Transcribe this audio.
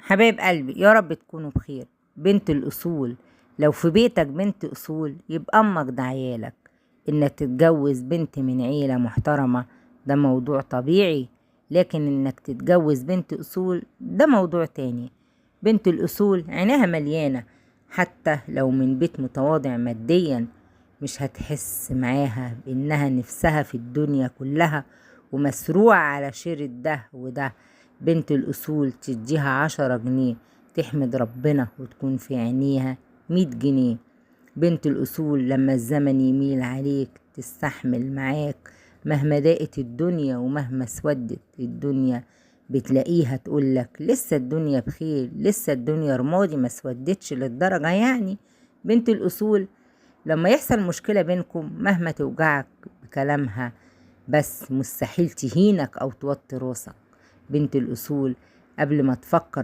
حبايب قلبي، يا رب تكونوا بخير. بنت الأصول، لو في بيتك بنت أصول يبقى أمك ده عيالك. إنك تتجوز بنت من عيلة محترمة ده موضوع طبيعي، لكن إنك تتجوز بنت أصول ده موضوع تاني. بنت الأصول عينيها مليانة، حتى لو من بيت متواضع ماديا مش هتحس معاها بإنها نفسها في الدنيا كلها ومسروعة على شيرة ده وده. بنت الأصول تديها 10 جنيه تحمد ربنا وتكون في عينيها 100 جنيه. بنت الأصول لما الزمن يميل عليك تستحمل معاك مهما ضاقت الدنيا ومهما اسودت الدنيا، بتلاقيها تقولك لسه الدنيا بخير، لسه الدنيا رمادي ما اسودتش للدرجة يعني. بنت الأصول لما يحصل مشكلة بينكم مهما توجعك بكلامها بس مستحيل تهينك أو توطي راسك. بنت الأصول قبل ما تفكر